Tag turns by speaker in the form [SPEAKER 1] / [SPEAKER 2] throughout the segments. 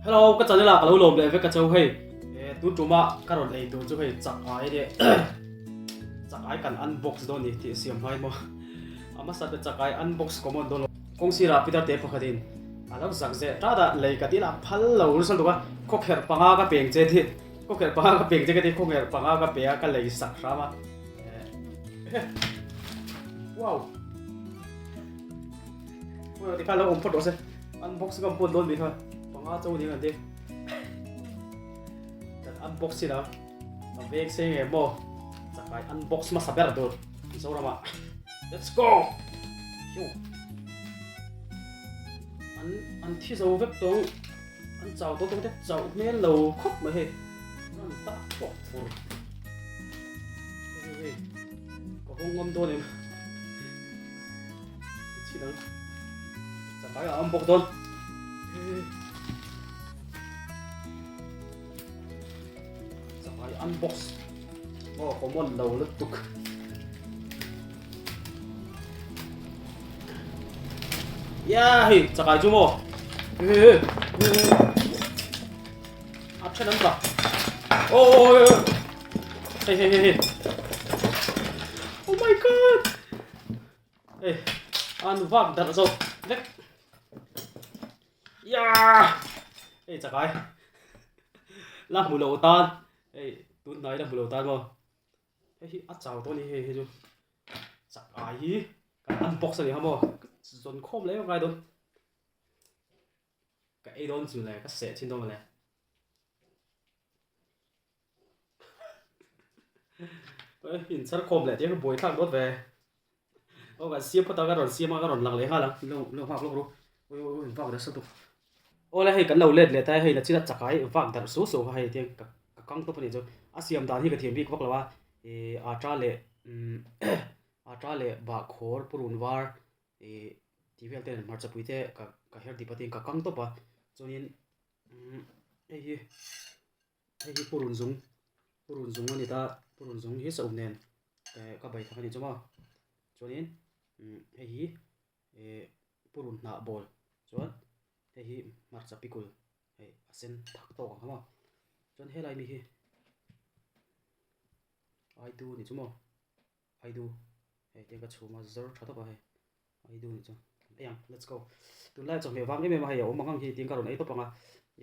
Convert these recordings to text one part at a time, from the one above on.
[SPEAKER 1] Hello ka channel ah ka lo lawm leh vek a chau hei tun tuma ka rawn ei tur chu hei chak ai leh chak ai kan unbox dawn ni tih siam hmai maw a hmasa te chak ai unbox common dawn lo kawng sirah Peter te pakhatin a lo zak zeh tat a lei ka dil a phal lo russel tuk a khawkherh panga ka peng che tih khawkherh panga ka peng che ka ti khawkherh panga ka pe a ka lei sak hram a wow Ui tikha lo awm phawt rawh se unbox ka pawn dawn mi kha panga cho ni kan ti kan unbox hi la ka veng se nge maw chakai unbox hmasa ber tur Mizorama let's go hiu an an thi zo vek tawng an chau tawh tawng te chauh hmel lo khawp mai hei an tak pawh fur hei hei ka hawng ngam dawn em Chakai a awm bawk dawn. Chakai unbox. Oh, common lo lutuk. Yeah, hei chakai chu maw. A then an tla. Oh, hei hei hei. Oh my god. Hei an vak darh zawk vek yeah hei chakai la hmu lo tan hei tun hnai la hmu lo tan maw hei hi a chau tawh a ni hei hi chu chakai hi kan unbox a ni kha maw zawn khawm leh ngai dawn ka ei dawn chu le ka seh thin dawn mawle. In char khawm leh tiang buai thlak dawt ve. Aw kan siam phawt a ka rawn siam a ka rawn lang leh nghal ang lo lo nghak lawk ru. Ui ui ui vak darh sa tuk. Aw le hei kan lo let leh ta hei nachin a chakai vak darh su su kha hei tiang ka ka kang tawp a nih chu. A siam dan hi ka thiam bik vak lo a ih ata leh umm ata leh bahkhawr purun var ih tih vel ten hmarcha pui te ka ka her dip a tin ka kang tawp a chuanin umm hei hi Hei hi purun zung purun zung a ni ta purun zung hi sa um nen eh ka bai thak a ni chu maw chuanin umm hei hi eh purun hnah bawl chuan hei hi hmarcha pikul hei a sen thak tawk ang kha maw chuan helai mi hi aidu a ni chu maw. Aidu hei tiang ka chhum a zawr tha tawp a hei aidu nih chu ei ang let's go tunlai chawhmeh vang em em a hei a awm ang ang hi tiang ka rawn ei tawp ang a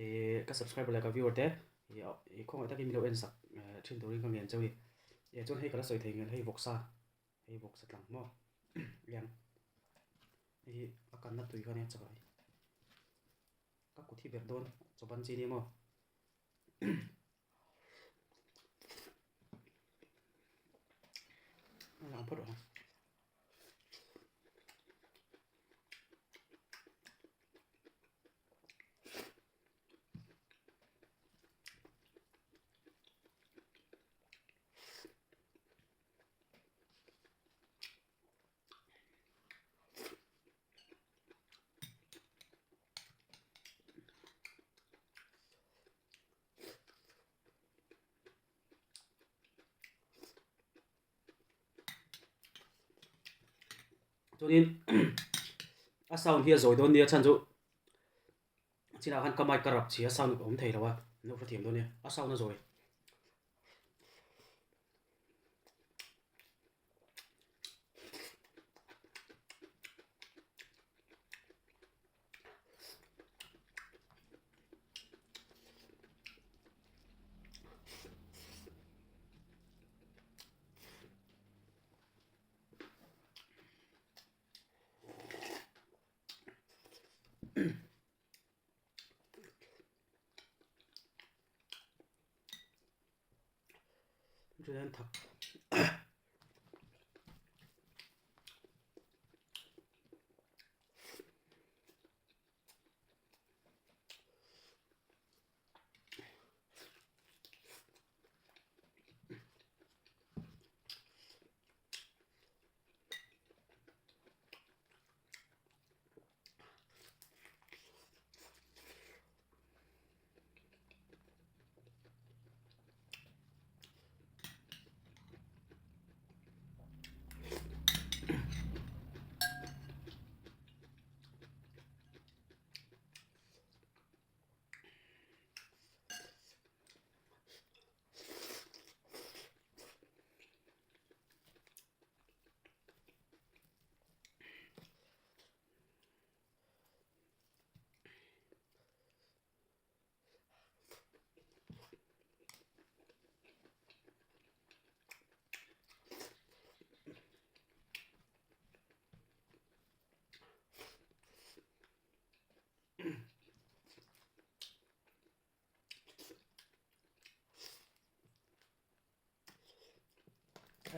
[SPEAKER 1] ih ka subscriber leh ka viewer te ih khawngaih takin min lo en sak thin turin ka ngen cheu i eh chuan hei ka la sawi thei ngel hei vawksa hei vawksa tlang maw ei ang hei hi a kanna tui kha nia chakai ka kut hi ber dawn chawban chi nia maw. Lang phawt rawh. Chuanin a sound hi a zawi dawn nia chhan chu chinah khan ka mic ka rap chhi a sound a awm thei lo a an lo hrethiam dawn nia a sound a zawi. Chuan thak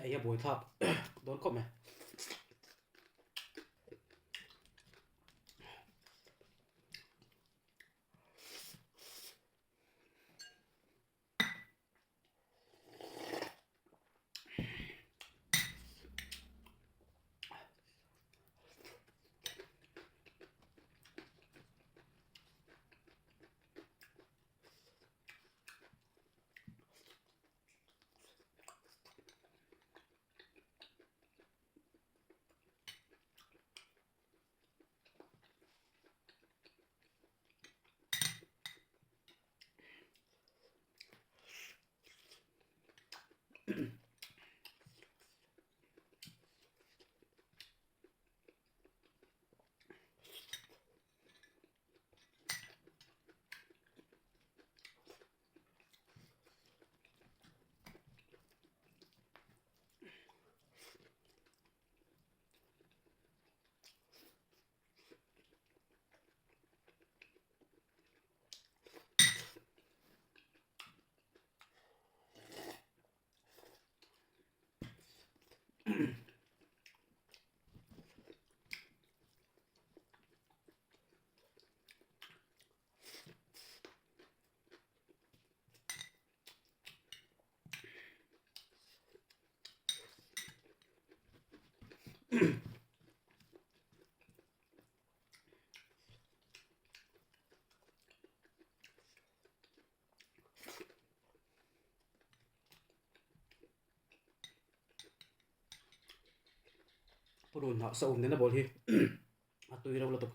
[SPEAKER 1] Ei a buai thlak dawn khawp mai. Purun hnah sa awm nena bawl hi a tui reuh lutuk.